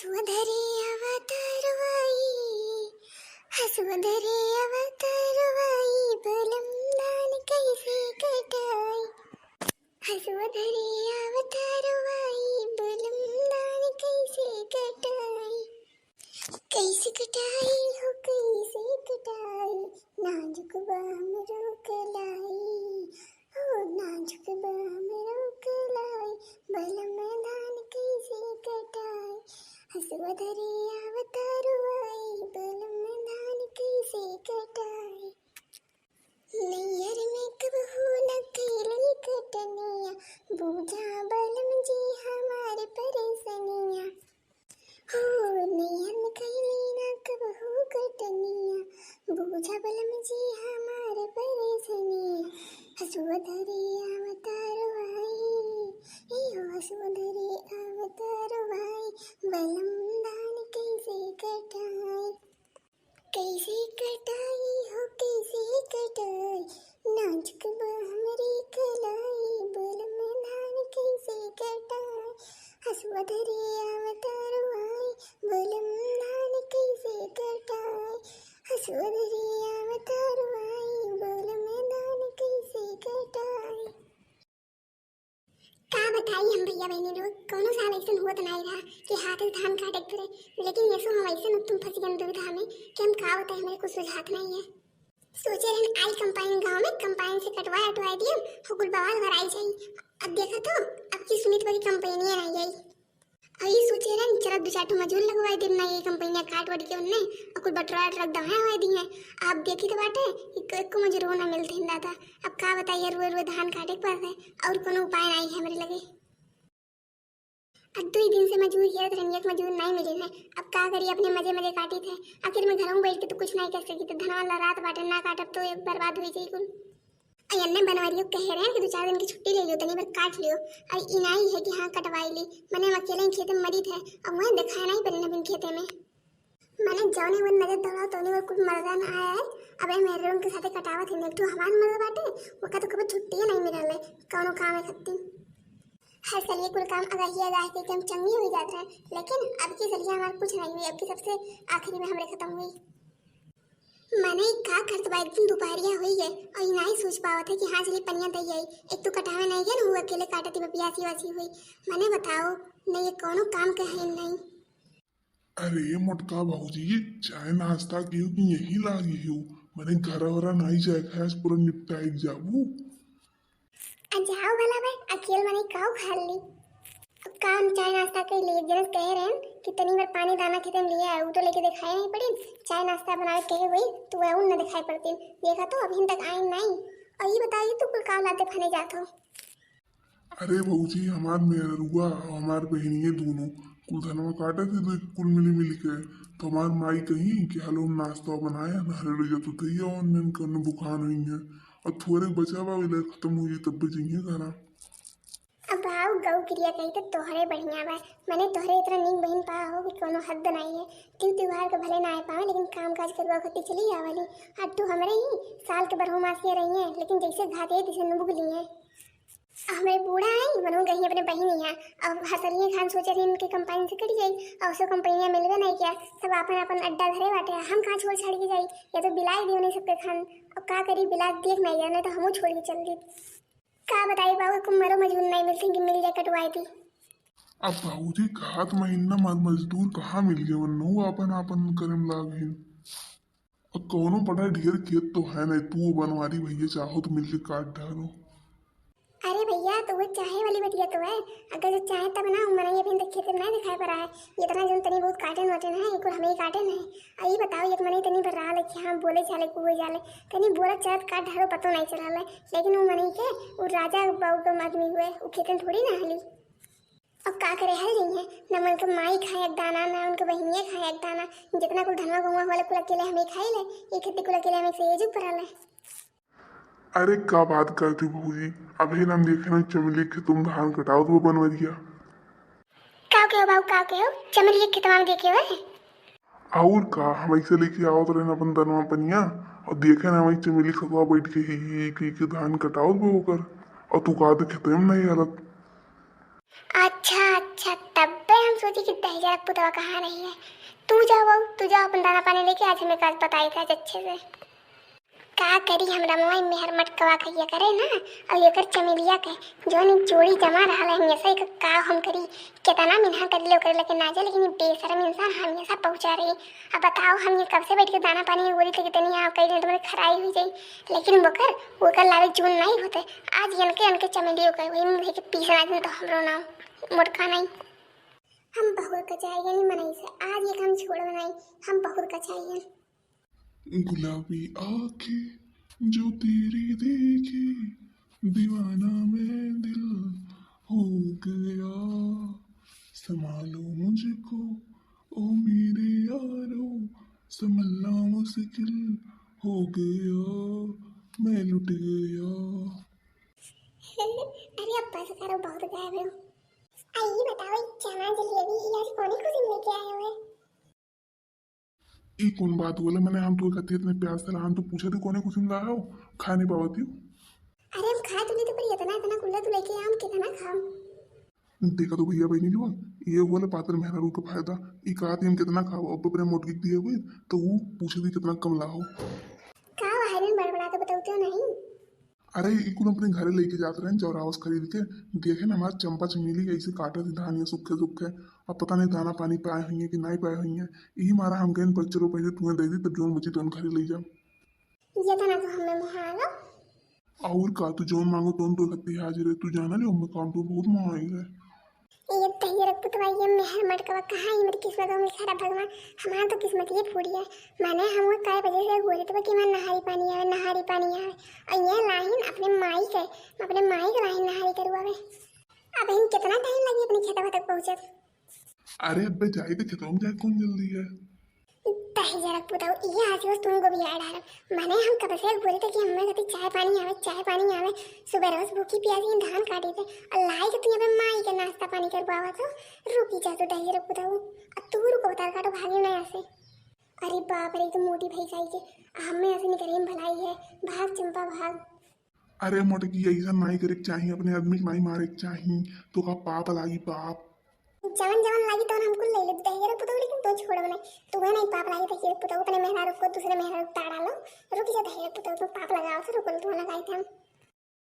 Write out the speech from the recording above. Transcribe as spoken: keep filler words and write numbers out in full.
हसुआ धरे अवतारवाई, हसुआ धरे अवतारवाई, बलम धान कैसे कटाई। हसुआ धरे अवतारवाई, बलम धान कैसे कटाई। कैसे कटाई हो कैसे कटाई, नाजुक बा हमरो कलाई। हो नाजुक बा हमरो कलाई, बलम धान कैसे कटाई। हसुआ धरे अवतारवाई, बलम धान कैसे कटाई। नैहर में कबहू न कैली कटनिया, बूझा बलम जी हमार परेसनिया। हो नैहर में कैली न कबहू कटनिया, बूझा बलम जी हमार परेसनिया। हसुआ धरे अवतारवाई, ए हो हसुआ धरे अवतारवाई, बलम धान कैसे कटाई। कैसे कटाई हो कैसे कटाई, नाजुक बा हमरी कलाई, बलम धान कैसे कटाई। हसुआ धरे अवतारवाई, बलम धान कैसे कटाई। हसुआ धरे अवतारवाई, बलम धान कैसे कटाई। का बताई हम भैया बहिनी लोग, कौनो साल ऐसन होत नाई रहा कि हाथ से धान काटे के पड़े, लेकिन ये सो हम ऐसन तुम फंस गए दुविधा में कि हम का बताई, हमरे कुछ सुझात नहीं है। सोचे रहन आई कंपाइन गाँव में, कंपाइन से कटवा अटवा दियम, हो कुल बवाल भराई जाई। अब देखा तो, अब की सुनीत बड़ी कंपाइनिया नहीं आई। और ये सोचे रहन चला दो चार ठो मजूर लगवाई देम ना, ये कंपाइनिया काट वाट के उनने, और कुल बटरा अटरा दवाए हुए दी है। आप देखी तो बाटे, एक, एको मजूर ना मिलते हैं दादा। अब का बताई, रुए रुए धान काटे के पड़त है, और कोनो उपाय नाई है हमरे लगे। अब दुई दिन से मजूर हेरत रहनी, एक मजूर नाई मिले है। अब का करी, अपने मजे मजे काटी थे। आखिर में घरों बैठ के तो कुछ नाई कर सकी, तो धनवा लहरात बाटे, ना काटब तो एक बर्बाद हुई जाई कुल। अयन्ने बनवारियो कहे रहे कि दो चार दिन की छुट्टी ले लियो, तनी भर काट लियो। और ई नाई है कि हाँ कटवाई ली, मने हम अकेले ही खेते में मरी थे, अब वहीं दिखाए नाई पड़े न बिन खेते में। मने जौने वो नजर दौड़ाओ तौने वो कुल मर्दा ना आया है। अब ए मेहरुन के साथे कटावत है, एक ठो हमार मर्द बाटे, ओका तो कबो छुट्टिए नहीं मिलल है कौनो काम है खत्ती। हर साल ये कुल काम अगहिया गाह के हम चंगी हो जात रहे, लेकिन अब की सलिया हमार कुछ नहीं हुई, अब की सबसे आखिरी में हमरे खत्म हुई। मने ई का करत बा, एकदम दोपहरिया होई गए और ई नाई सोच पावत है कि हाँ चली पनिया दई आई। एक तो कटावे नहीं गए ना, वो अकेले काटती बा, पियासी वासी हुई। मने बताओ, नहीं ये कौनो काम के है नहीं। अरे मोटका भौजी, ये चाय नाश्ता के हो कि यहीं लागी हो? मने घर वरा नाई जाए खाए, आज पूरा निपटाए के जाबू। आ जाओ भला बे, अकेल मने काऊ खा ली। अब काम चाय नाश्ता के लिए जनस कहे रहन कि तनी भर पानी दाना खेते में लिया है, उ तो लेके दिखाए नहीं पड़ी। चाय नाश्ता बनावे कहे हुई तो वह उन न दिखाई पड़ती। देखा तो अभी तक आए नहीं। और ये बताइए तू कुल काऊ लाते फने जात हो? अरे भौजी, हमार मेहरुआ और हमार बहिनिये दोनों कुल धनवा काटत है, तो कुल मिली मिली के। तो हमार माई कही कि हलो हम नाश्ता बनाए, नहरे ले जातो थैया, और नन कन बुखान हुई है, और थोड़े बचा बा, इले खत्म हुई, तब भी जइहे घरा। अब भाव गौ क्रिया कही तो तोहरे बढ़िया बा, मने तोहरे इतना नीक बहिन पा हो कि कोनो हद नहीं है। तीन त्योहार के भले ना आए पावे, लेकिन काम काज करुआ खत्ती चली आवाली। आ तू हमरे ही साल के बरहो मासिया रही है, लेकिन जैसे घात है, तैसे नुबुक ली है। हमरे बूढ़ा आई, मनो गही अपने बहिनी है। अब हर सलिए खान सोचे रही इनके कंपनी से कट जाई, और उसको कंपनियां मिलबे नहीं किया, सब अपन अपन अड्डा धरे बाटे। हम कहाँ छोड़ छाड़ के जाई, या तो बिलाई दी उन्हें सबके खान। अब का करी, बिला देख नहीं जाने तो हमू छोड़ के चल दी। का बताई बाबू, कुम्मरो मजूर नहीं मिलते कि मिल जाए कटवाए दी। अब बाबूजी, घात महीना मर मजदूर कहाँ मिल गए, वन्नहु आपन आपन करे में लाग हिन। अब कौनो बड़ा ढेर खेत तो है नहीं, तू बनवारी भैया चाहो तो मिलके काट डालो। अरे भैया, तो वो चाहे वाली बतिया तो है। अगर जो चाहे तब ना, मनई अभी तक खेत में ना दिखाई पड़ा है। इतना जन तनी बहुत काटन वाटन है, एक हमें ही काटन है। अब ये बताओ, एक मनई तनी भर रहा है कि हाँ, बोले चाले, कुए जाले, तनी बोला चलत काट ढारो पतो नहीं चला है। लेकिन वो मनई के, वो राजा बाबू के आदमी हुए, वो खेतन थोड़ी ना हली। अब का करे, हल गई है, न उनके माई खाए एक दाना, न उनके बहिनिया खाए एक दाना। जितना कुल धनवा गहुआ वाले कुल अकेले हमें खाई ले, ये खेती कुल अकेले हमें से एजुक पड़ा ले। अरे का बात करती भौजी, अभी हम देखे ना चमेली के तुम धान कटाओ तो बनवरिया। का कहो बाबू, का कहो, चमेली के खेतवा में देखे हुए? और का, हम ऐसे लेके आवत रहे अपन दनवा पनिया, और देखे ना वही चमेली खतवा बैठ के ही, ही, ही, ही धान कटाओ तो ओकर, और तू कहा तो खेते में नहीं हालत। अच्छा अच्छा, तब्बे हम सोची कि दहिजरा के पुतवा कहाँ रही है। तू जाओ बहू, तू जाओ अपन दाना पानी लेके, आज हमें काज बताई था आज अच्छे से। का करी हमरा मवाई मेहर मटकवा कहिया करे ना, और एकर चमेलिया के जौन ई जोड़ी जमा रहल है हमेशा, एकर का हम करी, केतना मिनहा कर ले ओकरे लेके ना जाए, लेकिन ई बेशरम इंसान हमेशा पहुँचा रही। अब बताओ, हम ये कब से बैठ के दाना पानी में गोली तक इतनी आव कई दिन तुम्हारे खराई हुई जाई, लेकिन ओकर, ओकर लावे जून नहीं होते। आज इनके, इनके चमेलियों के वही मुँह के पीछे ना दिन तो हमरो नाम मोटका नहीं। हम बहुत कचाई गए मनई से, आज ये काम छोड़ बनाई, हम बहुत कचाई गए। गुलाबी आंखें जो तेरी देखी, दीवाना मैं दिल हो गया। संभालो मुझको ओ मेरे यारो, संभलना मुश्किल हो गया, मैं लुट गया। अरे अब्बा से करो, बहुत गायब हो। आई बताओ, ई चना जलेबी ई आज कौने खुशी में लेके आए हुए? ई कौन बात बोले? मैंने हम तो खातिर इतने प्यार से रहा, हम तो पूछा थे कौने खुशी में लाओ, खा नहीं पावत हो। अरे हम खाए तो नहीं तो, पर इतना इतना कुल्ला तू लेके आम कितना खाम? देखा तो भैया बहनी लोग, ये बोले पातर मेहरारू का फायदा। ई कहत हम कितना खाओ, अब अपने मोटकी दिए हुए तो वो पूछे थी कितना कम लाओ। का वाहरन बड़बड़ा तो बताओ तो नहीं। अरे ई कुल अपने घरे लेके जात रहे चौरावस खरीद के, देखे ना हमार चंपा चमेली ऐसे काटत ही धान या सूखे सूखे। अब पता नहीं दाना पानी पाए हुई है कि नहीं पाए हुई है। यही मारा हम कहन पर चलो पहले तुम्हें दे दी, तब जौन बची तो घरे ले जाओ। ये तो ना तो हमें मुहालो। और का, तू जौन मांगो तौन तो खत्ती हाजिर है। तू जाना ले उम्मे काम तो बहुत महाई है। ये दहिजरा के पुतवा, ये मेहर मटकवा कहाँ है मेरी किस्मत में लिखा रहा भगवान। हमारा तो किस्मत ये फूटी है। माने हम वो काय वजह से बोले तो कि मैं नहारी पानी आवे, नहारी पानी आवे। और ये लाहिन अपने माई के, अपने माई के लाहिन नहारी करुआवे। अब इन कितना टाइम लगी अपने खेतवा तक पहुँचत? अरे अब्बे जाए तो खेतवा में जाए, कौन जल्दी है? दहिजरा के पुतवा, ये आज बस तुमको भी याद आ रहा। माने हम कब से बोले थे कि हमें कभी चाय पानी आवे, चाय पानी आवे। सुबह रोज भूखी प्यासी धान काटी थे और लाई के तू यहाँ पे माई के नाश्ता पानी करवावा तो रुकी जा तो दहिजरा के पुतवा। अब तू रुको, उतार काटो भागी ना यहाँ से। अरे बाप रे, तो मोटी भैंस आई के हमें ऐसे निकरे में भलाई है। भाग चंपा भाग। अरे मोटकी, ऐसा नहीं करे के चाही, अपने आदमी के नहीं मारे के चाही, तो का पाप लागी पाप। जवन जवन लागी तवन हम कुल ले ले दहिजरा के पुतवा, लेकिन तो छोड़ब नहीं। तू है नहीं पाप लागी दहिजरा के पुतवा, अपने मेहरारू को दूसरे मेहरारू को ताड़ा लो। रुक जा दहिजरा के पुतवा, तू पाप लगाओ से रुक लो, तू लगाई थे हम।